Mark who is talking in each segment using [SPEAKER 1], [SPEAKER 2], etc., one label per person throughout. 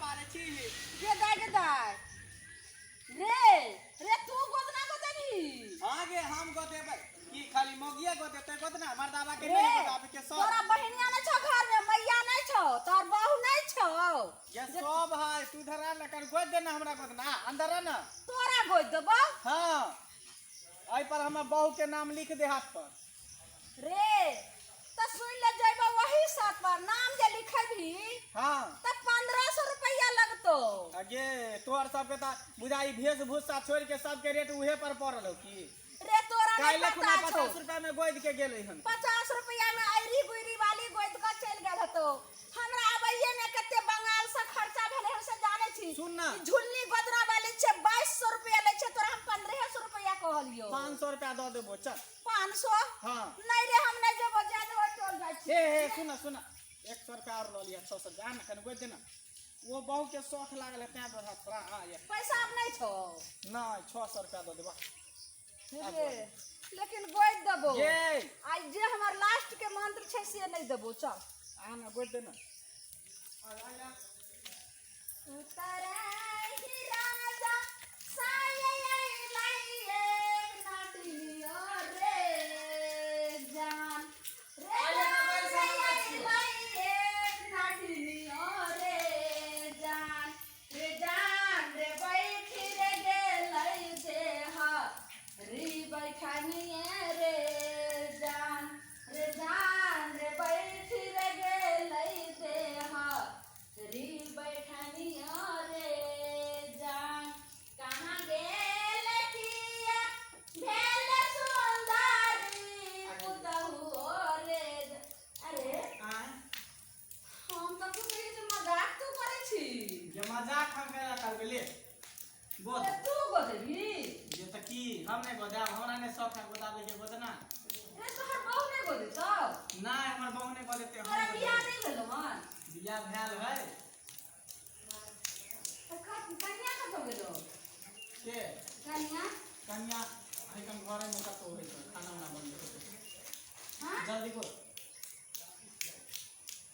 [SPEAKER 1] पारे छी।
[SPEAKER 2] गे दाय, गे दाय रे, रे तू गोदना गोदबी?
[SPEAKER 1] हाँ गे, हम गोदेबै की? खाली मोगिए गोदेतै गोदना? मर्दाबा के
[SPEAKER 2] रे
[SPEAKER 1] नहीं गोदाबे के सब?
[SPEAKER 2] तोरा बहिनिया नहीं छौ घर में? मैया नहीं छौ? तोर बहू नहीं छौ?
[SPEAKER 1] ये सब है, तू धरा न कर, गोद देना हमरा गोदना, अंदर रह ना।
[SPEAKER 2] तोरा गोद देबो?
[SPEAKER 1] हाँ, एहि पर हमर बहू के नाम लिख दे हाथ पर।
[SPEAKER 2] रे, त सुन ले, जइबो वही साथ पर नाम जे लिखेबी त 1500 रुपया लगतो।
[SPEAKER 1] अगे तोहर सबके त बुझाई वेशभूषा छोड़ के सबके रेट उहे पर पड़ल हो की?
[SPEAKER 2] रे, तोरा नहीं
[SPEAKER 1] काल्हि खुना
[SPEAKER 2] पता छौ।
[SPEAKER 1] 50 रुपया में गोद के गेलै हन।
[SPEAKER 2] 50 रुपया में ऐरी गुइरी वाली गोद के चलि गेल हतो। हमरा अबैये में कते बंगाल से खर्चा भेलै हन से जानै छी?
[SPEAKER 1] सुन ना।
[SPEAKER 2] ई झुल्ली गोदरा वाली छै, 2200 रुपया लै छै। तोरा हम 1500 रुपया कहलियो।
[SPEAKER 1] 500 रुपया दऽ देबो, चल।
[SPEAKER 2] 500?
[SPEAKER 1] हाँ।
[SPEAKER 2] नहीं रे, हम नहीं जेबो, जा देबो, चल जाइ छी।
[SPEAKER 1] हे हे, सुन सुन, 100 रुपया और लऽ लिअ, 600 रुपया ना कनि गोदि देना। ओ बहू के शौख लागल है तें तोरा थोड़ा आ ये।
[SPEAKER 2] पैसा आब नहीं छौ?
[SPEAKER 1] नहीं, 600 रुपया दऽ देबा।
[SPEAKER 2] रे, लेकिन गोदि देबो।
[SPEAKER 1] ये
[SPEAKER 2] आ जे हमर लास्ट के मंत्र छै से नहीं देबो, चल।
[SPEAKER 1] आ ना, गोदि देना। आ, आ, आ।
[SPEAKER 2] उतरहि राजा साये लाइए नाटियो रे जान रे, लाइए नाटियो रे जान रे, जान रे, बैठी रे गेलै देह री बैठनिए रे जान रे, जान रे, बैठी रे गेलै देह री बैठनिया रे जान। कहाँ गेल किया भेल सुंदरी पुतहु रे। अरे,
[SPEAKER 1] आँय?
[SPEAKER 2] हम तऽ सोचै जे मजाक तू करै छी।
[SPEAKER 1] जे मजाक हम केला करबै? ले गोद।
[SPEAKER 2] तऽ तू गोदबी?
[SPEAKER 1] जे तऽ की हम नहि गोदाब? हमरा नहि शौख है गोदाबै के गोदना।
[SPEAKER 2] रे, तोहर बहू नहि गोदेतौ?
[SPEAKER 1] नहि, हमर बहू नहि गोदेतै, हम
[SPEAKER 2] तोरा बियाह
[SPEAKER 1] गोदेबै।
[SPEAKER 2] नहि भेलौ हन?
[SPEAKER 1] बियाह भेल है।
[SPEAKER 2] तऽ कनिया कतऽ गेलौ?
[SPEAKER 1] के?
[SPEAKER 2] कनिया।
[SPEAKER 1] कन्या एखन घरे में कतौ होइ छै, खाना उना बनबै छै।
[SPEAKER 2] हाँ।
[SPEAKER 1] जल्दी गोद,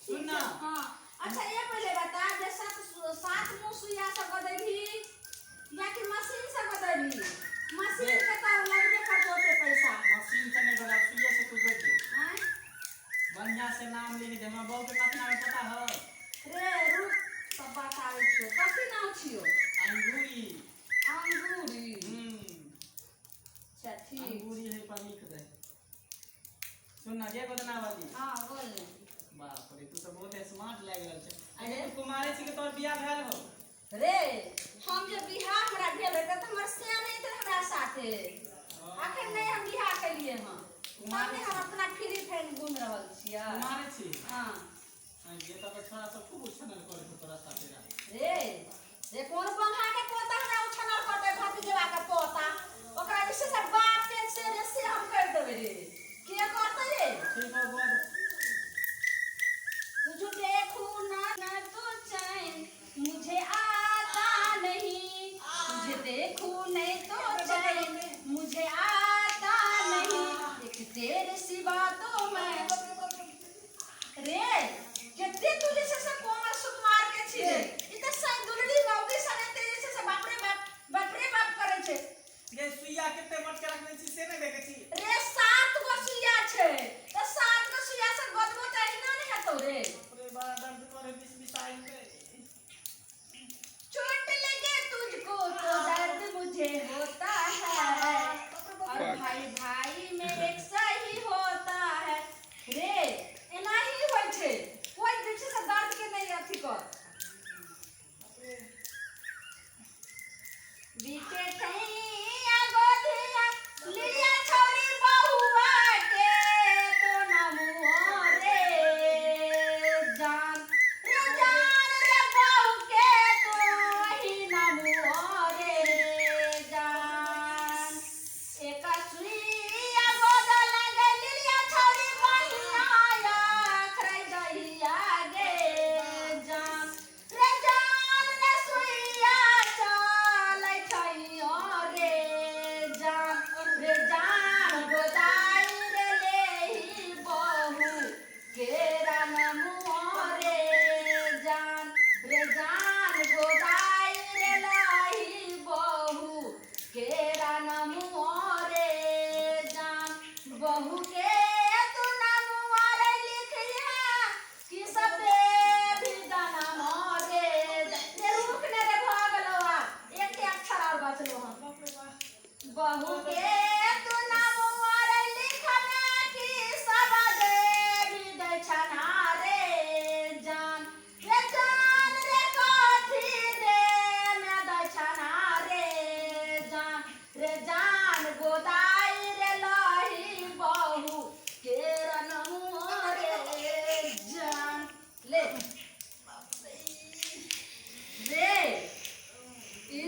[SPEAKER 1] सुन ना।
[SPEAKER 2] हाँ, अच्छा ये पहले बता जे सात सात मुँह सुइया से गोदेबही या कि मशीन से गोदेबही? मशीन
[SPEAKER 1] देख।
[SPEAKER 2] के तऽ लगबे करतौ ओते पैसा।
[SPEAKER 1] मशीन से नहीं गोदाब, सुइया से तू गोद दे।
[SPEAKER 2] आँय?
[SPEAKER 1] बढ़िया से नाम लिख दे। हमर बहू के कतना है पता है?
[SPEAKER 2] रे रुक, सब बताबै छियौ। कथी नाम छियौ?
[SPEAKER 1] अंगूरी।
[SPEAKER 2] अंगूरी?
[SPEAKER 1] हम्म।
[SPEAKER 2] अच्छा, ठीक।
[SPEAKER 1] अंगूरी है पर लिख दे। सुन ना, गे गोदना वाली।
[SPEAKER 2] हाँ, बोल ने।
[SPEAKER 1] बाप रे, तू तो बहुत स्मार्ट लागि रहल छै। अरे, तू कुमारे छी कि तोहर बियाह भेल हो?
[SPEAKER 2] रे, हम जे बियाह हमरा भेल हेतै तऽ हमर सिया नहि हेतै हमरा साथे। अखन नहि हम बियाह केलियै हँ, तब ने हम अपना फ्री फायर घूमि रहल छियै।
[SPEAKER 1] कुमारे छी?
[SPEAKER 2] हाँ।
[SPEAKER 1] जे तब छोड़ा सब खूब उछनल करे हो तोरा साथे रा।
[SPEAKER 2] रे रे, कोन बंघा के पोता हमरा उछनल करतै? भतीजवा के पोता, ओकरा जे छै से बाप के से रे से हम कर देबै रे। के करतै रे?
[SPEAKER 1] ठीक हो, गोद।
[SPEAKER 2] तुझे देखूं ना ना तो चैन मुझे आता नहीं, तुझे देखूं नहीं तो चैन मुझे आता नहीं, एक तेरे सिवा तो मैं। रे, कते तू जे छै से कोमल सुकुमार के छी रे।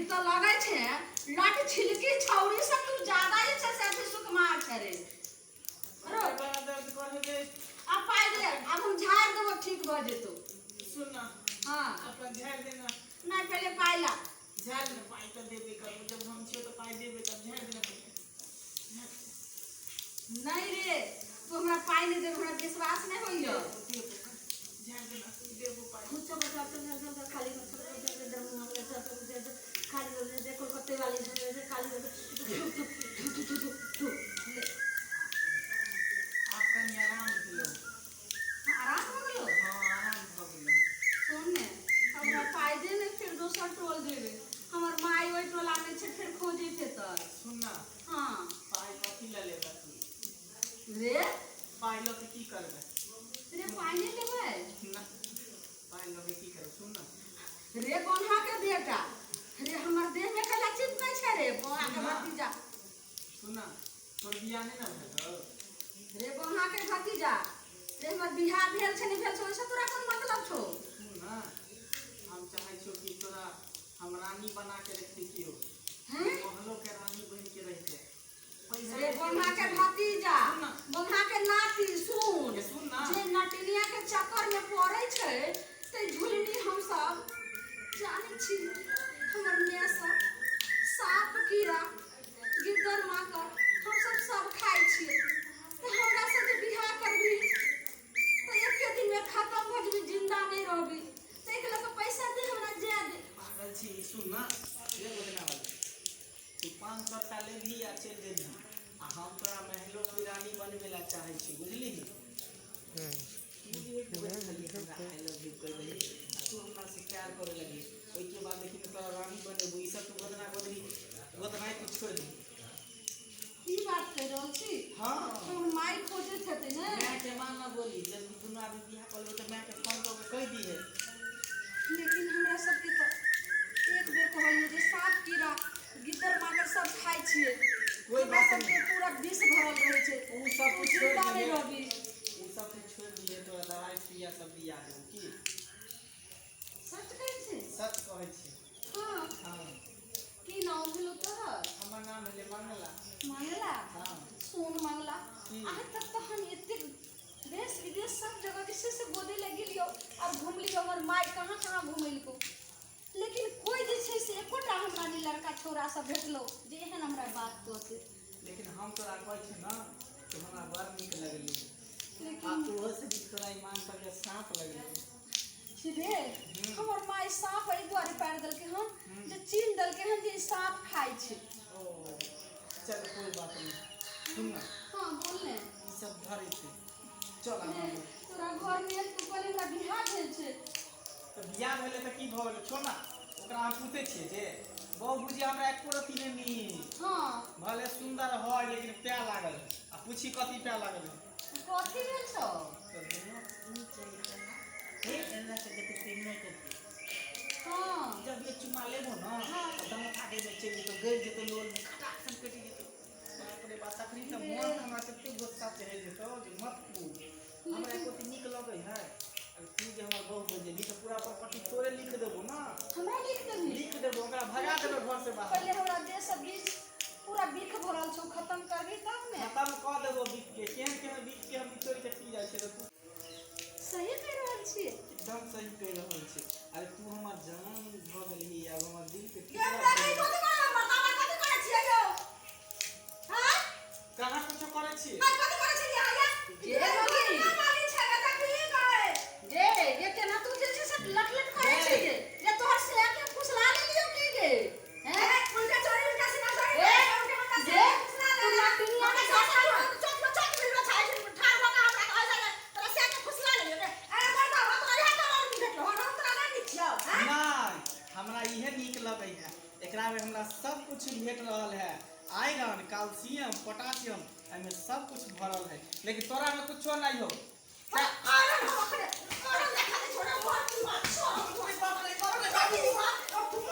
[SPEAKER 2] तऽ लगै छै लट छिलकी छौरी से तू ज्यादा जे छै से अथी सुकुमार छै रे। रो।
[SPEAKER 1] बड़ा दर्द करे दे।
[SPEAKER 2] आब पाइ दे, आब हम झाड़ि देबो, ठीक भऽ जेतौ।
[SPEAKER 1] सुन ना।
[SPEAKER 2] हाँ।
[SPEAKER 1] अपन झाड़ि देना।
[SPEAKER 2] नहि, पहिले पाइ ला।
[SPEAKER 1] झाड़ि देना। पाइ तऽ देबे करबो, जब हम छियौ तऽ पाइ देबे, तब झाड़ि देना पहिले।
[SPEAKER 2] नहि रे, तू हमरा पाइ नहि देबे, हमरा विश्वास नहि होइए।
[SPEAKER 1] झाड़ि देना, देबो पाइ।
[SPEAKER 2] चल चल चल चल चल, खाली चल चल चल, दरभंगा चल चल चल, खाली चल, कोलकाते वाली चल, खाली चल, थू थू थू थू थू थू ले।
[SPEAKER 1] आब कनि आराम भेलो।
[SPEAKER 2] आराम हो गेलो?
[SPEAKER 1] हाँ, आराम भऽ गेलो।
[SPEAKER 2] सुन ने, हमरा पाइ दे ने, फेर दोसर टोल जेबै। हमर माय ओहि टोलामे छै, फेर खोजैत हेतै।
[SPEAKER 1] सुन ना।
[SPEAKER 2] हाँ।
[SPEAKER 1] पाइ कथी लए लेबै तू?
[SPEAKER 2] रे।
[SPEAKER 1] पाइ लऽ के की करबै?
[SPEAKER 2] रे, पाइ नहि लेबै?
[SPEAKER 1] ना, पाइ लऽ के की करबै? सुन ना।
[SPEAKER 2] रे बोन्हा के बेटा रे, हमर देह में कला चिपकै छै रे बोन्हा के भतीजा।
[SPEAKER 1] सुन ना, तोर बियाह नहि ने भेलौ?
[SPEAKER 2] रे बोन्हा के भतीजा रे, हमर बियाह भेल छै नहि भेल छै, ओहिसँ तोरा कोन मतलब छौ?
[SPEAKER 1] सुन ना, हम चाहै छियौ कि तोरा हम रानी बना के रखतियौ।
[SPEAKER 2] हैं?
[SPEAKER 1] महलो के रानी बनि के रहिते। पैसा
[SPEAKER 2] रे बोन्हा के भतीजा,
[SPEAKER 1] सुन ना।
[SPEAKER 2] बोन्हा के नाती, सुन।
[SPEAKER 1] ए, सुन ना।
[SPEAKER 2] जे नटनिया के चक्कर में पड़ै छै ते झुलनी हमसब जानै छी। हमर माय सब साप कीड़ा गिद्दर माकर हमसब सब खाइ छियै, तऽ हमरा सबके बियाह करबी तऽ एके दिनमे खतम भऽ जेबी, जिंदा नहि रहबी। ताहिके लऽ कऽ पैसा दे, हमरा जाय दे।
[SPEAKER 1] पागल छी? सुन ना रे गोदना वाली, तू 500 रुपया लेबही आ चलि जेबही, आ हम तोरा महलो के रानी बनबै ला चाहै छी, बुझलिही? तू जे एक बेर खाली हमरा I love you कहि दही आ तू हमरा से प्यार करे लगी, ओहिके बाद देखी ने, तोरा रानी बनेबू। ई सब तू गोदना गोदनी गोदनाइ तू छोड़ि दही।
[SPEAKER 2] की बात कहि रहल छी?
[SPEAKER 1] हाँ।
[SPEAKER 2] हमर माय खोजैत हेतै ने।
[SPEAKER 1] माय के मान ना बोली, जब दुनू आदमी बियाह कऽ लेबै तऽ माय के फोन कऽ के कहि दिहे।
[SPEAKER 2] लेकिन हमरा सबके तऽ एक बेर कहलियै जे साप कीड़ा गिद्दर माकर सब खाइ छियै।
[SPEAKER 1] कोइ
[SPEAKER 2] हमरा
[SPEAKER 1] बात
[SPEAKER 2] सबके
[SPEAKER 1] नहि।
[SPEAKER 2] पूरा विष भरल रहै छै।
[SPEAKER 1] उ सब
[SPEAKER 2] तू
[SPEAKER 1] तू छोड़ि
[SPEAKER 2] जिंदा नहि
[SPEAKER 1] दिहे।
[SPEAKER 2] रहबी।
[SPEAKER 1] उ सब तू छोड़ि दिहे, तोरा दवाइ सुइया सब दिया देबौ की।
[SPEAKER 2] सच कहै छी?
[SPEAKER 1] सच कहै छी।
[SPEAKER 2] हाँ?
[SPEAKER 1] हाँ।
[SPEAKER 2] की नाम भेलो तोहर?
[SPEAKER 1] हमर नाम भेलै मंगला।
[SPEAKER 2] मंगला?
[SPEAKER 1] हाँ।
[SPEAKER 2] सोन मंगला।
[SPEAKER 1] की?
[SPEAKER 2] आइ तक तऽ हम एतेक देश विदेश सब जगह जे छै से गोदे लए गेलियौ आओर घुमलियौ, हमर माय कहाँ कहाँ घुमेलकौ, लेकिन कोइ जे छै से एकोटा हमरा नहि लड़का छौड़ा सब भेटलौ जे एहन हमरा बात कहतै।
[SPEAKER 1] लेकिन हम तोरा कहै छी ने, तू हमरा बड़ नीक लगली आ
[SPEAKER 2] लेकिन
[SPEAKER 1] ओहो से नीक तोरा ईमान पर साँप लगली।
[SPEAKER 2] रे, हमर माय साँप एहि दुआरे पारि देलकै हन जे चिन्ह देलकै हन जे ई साँप खाइ छै।
[SPEAKER 1] ओ चल, कोई बात नहीं, सुन ना।
[SPEAKER 2] हाँ, बोल ने।
[SPEAKER 1] ई सब धरै छै, चल आब।
[SPEAKER 2] रे,
[SPEAKER 1] हम
[SPEAKER 2] तोरा घरमे तू कहली हमरा बियाह भेल छै।
[SPEAKER 1] तऽ बियाह भेलै तऽ की भऽ गेलै? छोड़ ना ओकरा। हम पूछै छियै जे बहु बुझी हमरा एको रत्ती नहि नीक। भले सुन्दर है, लेकिन प्या लागल है। आ पूछी कथी प्या लागल है?
[SPEAKER 2] कथी भेल छौ?
[SPEAKER 1] तऽ दुनू ऊँच हे एना के देखै नहि करतै। जब ये चुमा लेबो ना, तऽ दम फाटे में चलि जेतौ, गड़ि जेतौ लोल में, खटाक सन कटि जेतौ। बाप रे बाप, तखनी तऽ मन हमरा कते गुस्सा चढ़ि जेतौ जे मत पूछ। हमरा एको रत्ती नीक लगै है? अगर तू जे हमर बहू बनि जेबही तऽ पूरा प्रॉपर्टी तोरे लिख देबो ना।
[SPEAKER 2] हमरा लिख देबही?
[SPEAKER 1] लिख देबो, ओकरा भगा देबो घर से बाहर।
[SPEAKER 2] पहिले हमरा देह सब बीच पूरा बिख भरल छौ, खत्म करबी तब ने।
[SPEAKER 1] खत्म कऽ देबो बिख के। केहन केहन बिख के हम निचोड़ि के पी जाइ छियै तऽ तू
[SPEAKER 2] सही कहि रहल छियै?
[SPEAKER 1] एकदम सही कहि रहल छी। अरे, तू हमर जान भऽ गेलही, आब हमर दिल के
[SPEAKER 2] ये
[SPEAKER 1] टुकड़ा
[SPEAKER 2] कथी
[SPEAKER 1] भऽ गेलही।
[SPEAKER 2] कथी करै मर्दाना, कथी करै छियै यौ? हाँ?
[SPEAKER 1] कहाँ कुछो करै छी।
[SPEAKER 2] हां, कथी करै छियै यहाँ या? जे रोगी मारी छै देखी गए गे, ये केना तू जे छै से लट लट करै छी गे? जे तोहर से के फुसला लेलियौ की गे? हैं,
[SPEAKER 3] उनका चोरी, उनका सीना चोरी,
[SPEAKER 2] ए,
[SPEAKER 3] उनके
[SPEAKER 2] जे
[SPEAKER 3] फुसला
[SPEAKER 2] तू
[SPEAKER 3] ले
[SPEAKER 2] नटनिया के
[SPEAKER 3] चोट
[SPEAKER 2] चक्कर
[SPEAKER 3] चोट चोट मिलबा छै, ठाड़ भऽ के हमरा कहै छै तोरा से के फुसला लेलियौ रे। अरे मर्दा, हम तोरा इहे तोरा नहीं भेटलो, हम तोरा नहीं नीक छियौ? हैं?
[SPEAKER 1] नहि, हमरा इहे नीक लगै है। एकरा में हमरा सब कुछ भेट रहल है, आयरन, कैल्शियम, पोटासियम, एहिमे सब कुछ भरल है, लेकिन तोरा में कुछो नहीं हो।
[SPEAKER 3] आयरन हम अखने आयरन देखा दे छोड़ा मोर की बात छोड़। बाप रे बाप रे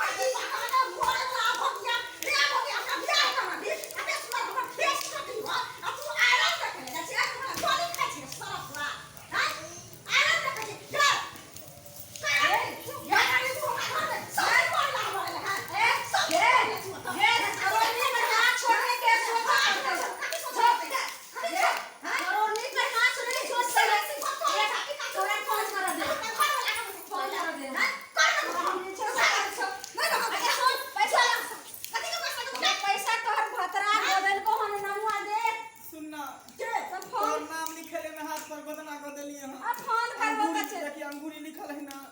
[SPEAKER 2] आ फोन करबो
[SPEAKER 1] अंगूरी
[SPEAKER 2] कछे
[SPEAKER 1] देखी अंगूरी लिखल है ना।